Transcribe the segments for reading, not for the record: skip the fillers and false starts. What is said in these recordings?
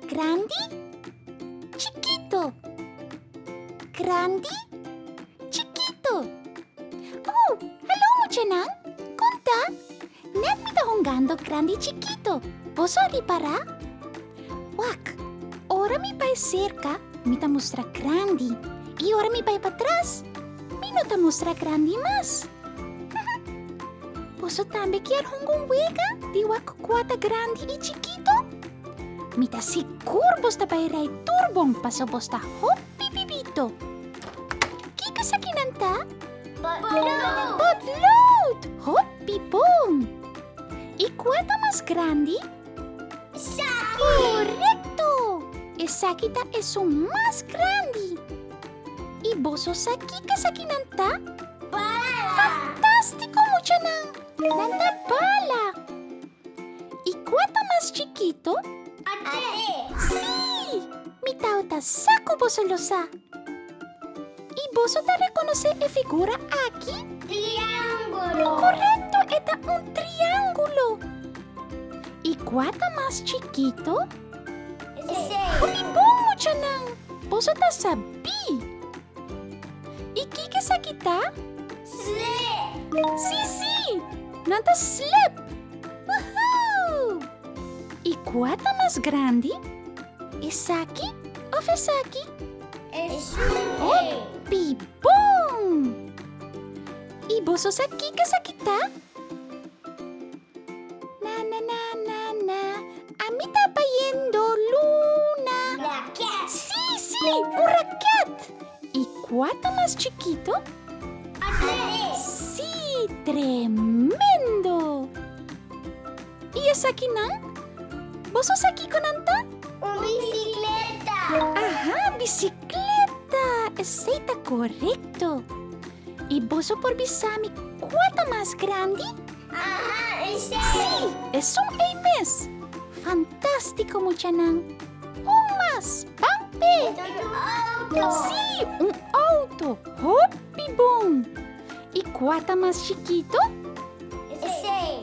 Grandi, chikito. Grandi, chikito. Oh, hallo muchanan. Kon ta? Net mi ta hungando grandi chikito. Boso a ripará? Wak, ora mi bai serka, mi ta mustra grandi. I ora mi bai patras, mi no ta mustra grandi mas. Boso tambe kier hunga un wega di wak kua ta grandi i chikito? Mi ta sigur bos ta bai rei tur bon paso bos ta hopi bibito. Kiko esakinan ta? Potlood! Potlood! Hopi bon! I kua ta mas grandi? Esaki! Korekto! Esaki ta esun mas grandi. I boso sa kiko esakinan ta? Bala! Fantástiko, muchanan! Nan ta bala! I kua ta mas chikito? Ate! Sí! Mi tauta sa ku boso lo sa. I boso ta rekonosé e figura aki? Triángulo! Korekto, e ta un triángulo. I kua ta mas chikito? Esei! Hopi bon, muchanan! Boso ta sabí! I kiko esaki ta? Slip! Sí, sí! Nan ta slip! Woohoo! I kua ta mas grandi? Esaki òf esaki? Esun! Hopi bon! I boso sa kiko esaki ta? Na na na na na, ami ta bayendo luna. Raket! Sí, sí, un raket! I kua ta mas chikito? Ate! Sí, tremendo! I esakinan? Boso sa kiko nan ta? Un bisikleta! Aha, bisikleta! Esei ta korekto. I boso por bisa mi kua ta mas grandi? Aha, esei! Sí, esun ei mes! Fantástiko, muchanan! Un mas! Ban p'e! Un auto! Sí, un auto! Hopi bon! I kua ta mas chikito? Esei!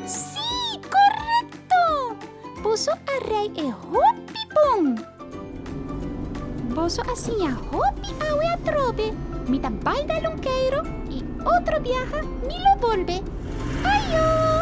Sí, korekto! Boso a rei e hopi bon! Boso a siña hopi awe atrobe. Mi ta bai dal un keiro i otro biaha mi lo bolbe. Ayo!